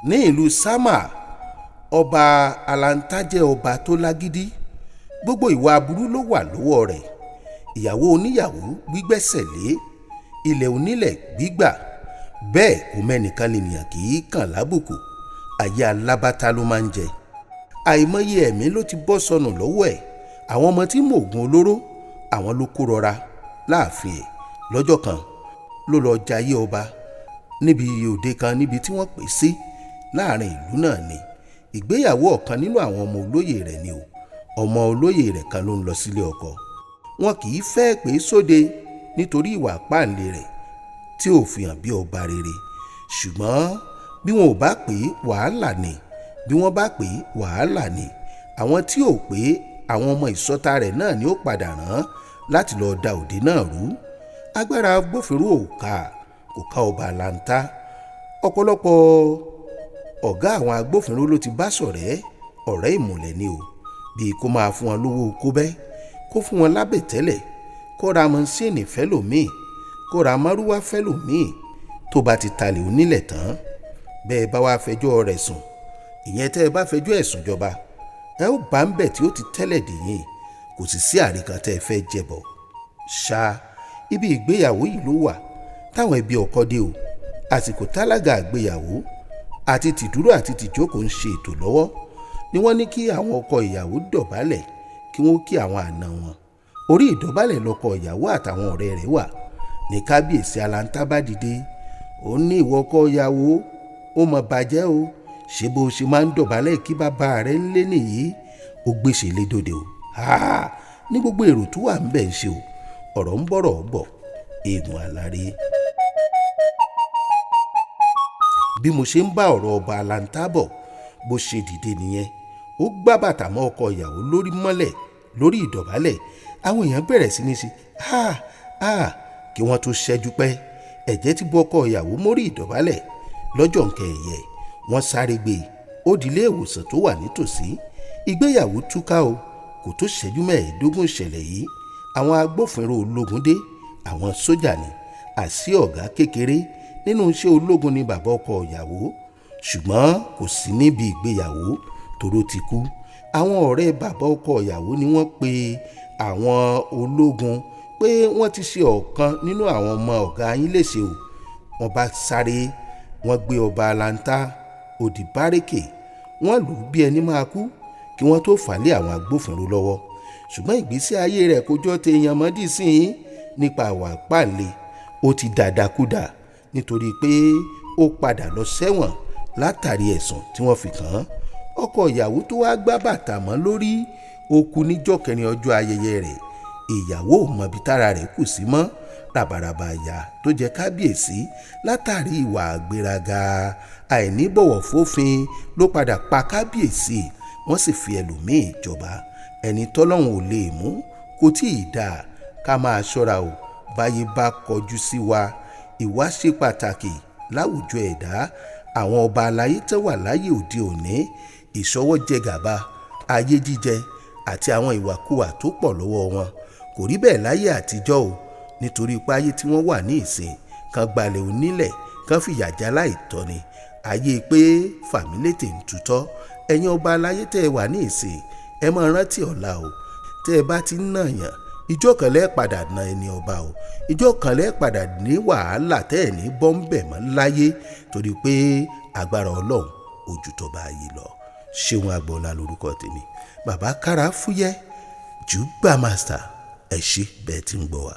Ní ìlú Sámà, ọba Aláǹtá jẹ́ ọba tó lágídí. Gbogbo ìwà aburú ló wà lọ́wọ́ rẹ̀. Ìyàwó oníyàwó gbígbẹ́sẹ̀ lé, ilẹ̀ onílẹ̀ gbígbà, bẹ́ẹ̀ kò mẹ́nìkan lènìyàn kì í kàn lábùkù. Ayé alábàtà ló máa ń jẹ. Àìmọye ẹ̀mí ló ti bọ́ sọnù lọ́wọ́ ẹ̀. Àwọn ọmọ tí mòògùn olóró, àwọn ló kó rọra láàfin ẹ̀. Lọ́jọ́ kan ló lọ jayé ọba níbi òde kan níbi tí wọ́n pè sí láàrin ìlú náà ni. Ìgbéyàwó ọ̀kan nínú àwọn ọmọ olóyè rẹ̀ ni o. Ọmọ olóyè rẹ̀ kan ló ń lọ sílé ọkọ. Wọn kì í fẹ́ pè é sóde nítorí ìwà páǹle rẹ̀ tí ò fi hàn bí ọba rere. Ṣùgbọ́n bí wọn ò bá pè é, wàhálà ni. Bí wọ́n bá pè é, wàhálà ni. Àwọn tí ò pé, àwọn ọmọ ìsọta rẹ̀ náà ni ó padà rán láti lọ́ọ́ da òde náà rú. Agbára agbófinró ò ká, kò ká ọba Aláǹtá. Ọ̀pọ̀lọpọ̀ ọ̀gá àwọn agbófinró ló ti bá ṣọ̀rẹ́, ọ̀rẹ́ ìmùlẹ̀ ni o. Bíi kó máa fún wọn lówó kóbẹ́, kó fún wọn lábẹ̀tẹ́lẹ̀, kó ra mọ́ṣíìnì fẹ́lòmíì, kó ra márúwá fẹ́lòmíì. Tó bá ti talẹ̀ onílẹ̀ tán, bẹ́ẹ̀ bá wá fẹjọ́ rẹ̀ sùn, ìyẹn tẹ́ ẹ bá fẹjọ́ ẹ̀ sùn jọba, ẹ ó bá ń bẹ̀ tí ó ti tẹ́lẹ̀ dè yín. Kò sì sí àríkan tẹ́ ẹ fẹ́ jẹbọ̀. Ṣá, ibi ìgbéyàwó yìí ló wà táwọn ẹbí ọkọ dé o. Àsìkò tálágà ìgbéyàwó àti tìdúró àti tìjókòó ń ṣe ètò lọ́wọ́ ni wọ́n ní kí àwọn ọkọ ìyàwó dọ̀bálẹ̀ kí wọ́n kí àwọn àna wọn. Orí ìdọ̀bálẹ̀ lọkọ ìyàwó àtàwọn ọ̀rẹ́ rẹ̀ wà ní kábíyèsí Aláǹtá bá dìde. Ó ní, ìwọ ọkọ ìyàwó, ó mọ̀ bàjẹ́ o. Ṣé bó ṣe máa ń dọ̀bálẹ̀ kí bàbá rẹ̀ ń lé nìyí? Ó gbèsè lédòdè o. Ní gbogbo èrò tó wà ń bẹ̀ ń ṣe o. Ọ̀rọ̀ ń bọ̀rọ̀ bọ̀, eegun aláré. Bí mo ṣe ń bá ọ̀rọ̀ ọba Aláǹtá bọ̀, bó ṣe dìde nìyẹn. Ó gbá bàtà mọ́ ọkọ ìyàwó lórí mọ́lẹ̀ lórí ìdọ̀bálẹ̀. Àwọn èèyàn bẹ̀rẹ̀ sí ní ṣe ha ha kí wọ́n tó ṣẹ́jú pẹ́. Ẹ̀jẹ̀ ti bu ọkọ ìyàwó mórí ìdọ̀bálẹ̀. Lọ́jọ́ nǹkan ẹ̀yẹ, wọ́n sáré gbé e ó di ilé ìwòsàn tó wà nítòsí. Ìgbéyàwó túká o. Kò tó ṣẹ́jú 25 ìṣẹ̀lẹ̀ yìí, àwọn agbófinró ológun dé. Àwọn sójà ni. Àṣì ọ̀gá kékeré nínú iṣẹ́ ológun ni bàbá ọkọ ìyàwó, ṣùgbọ́n kò sí níbi ìgbéyàwó tóró ti kú. Àwọn ọ̀rẹ́ bàbá ọkọ ìyàwó ni wọ́n pe àwọn ológun pé wọ́n ti ṣe ọ̀kan nínú àwọn ọmọ ọ̀gá yín léṣe o. Wọ́n bá sáré, wọ́n gbé ọba Aláǹtá òdì bárẹ́kè, wọ́n lù ú bí ẹni máa kú kí wọ́n tó fà lé àwọn agbófinró lọ́wọ́. Ṣùgbọ́n ìgbésí ayé rẹ̀ kò jọ tèèyàn mọ́ dì sí i nípa àwà páǹle. Ó ti dàdàkúdà nítorí pé ó padà lọ sẹ́wọ̀n látàrí ẹ̀sùn tí wọ́n fi kàn án. Ọkọ ìyàwó tó wá gbá bàtà mọ́ lórí, ó kú níjọ́ kẹrin ọjọ́ ayẹyẹ rẹ̀. Ìyàwó ò mọbi tára rẹ̀ kù sí mọ́. Ràbàràbà ìyà tó jẹ kábíyèsí látàrí ìwà àgbéraga, àìníbọ̀wọ̀ fófin ló padà pa kábíyèsí. Wọ́n sì fi ẹlòmíì jọba. Ẹni tọ́lọ́hun ò lè mú kò tí ì dáa. Ká máa ṣọ́ra o. Báyé bá kọjú sí wa, ìwà ṣe pàtàkì láwùjọ ẹ̀dá. Àwọn ọba aláyé tó wà láyé òde òní, ìṣọwọ́ jẹ gàba, ayé jíjẹ àti àwọn ìwàkuwà tó pọ̀ lọ́wọ́ wọn. Kò rí bẹ́ẹ̀ láyé àtijọ́ o, nítorí pé ayé tí wọ́n wà ní ìsìn kan gbalẹ̀ onílẹ̀ kan fìyà já láìtọ́ ni. Ayé pé fàmílétè ń tutọ́. Ẹ̀yin ọba aláyé tẹ́ ẹ wà ní ìsìn, ẹ máa rántí ọ̀la o. Tẹ́ ẹ bá ti ń nàyàn, ìjọ kan lẹ́ padà na ẹni ọba o. Ìjọ kan lẹ́ padà ní wàhálà tẹ́ ẹ̀ ní bọ́ńbẹ̀ mọ́ láyé, torí pé agbára Ọlọ́run ojú tó bá yìí lọ. Ṣéun Agboola lórúkọ tèmi. Bàbá kára fúyẹ́, Jùgbà Master. Ẹ ṣé bẹ́ẹ̀ tí ń gbọ́ wa.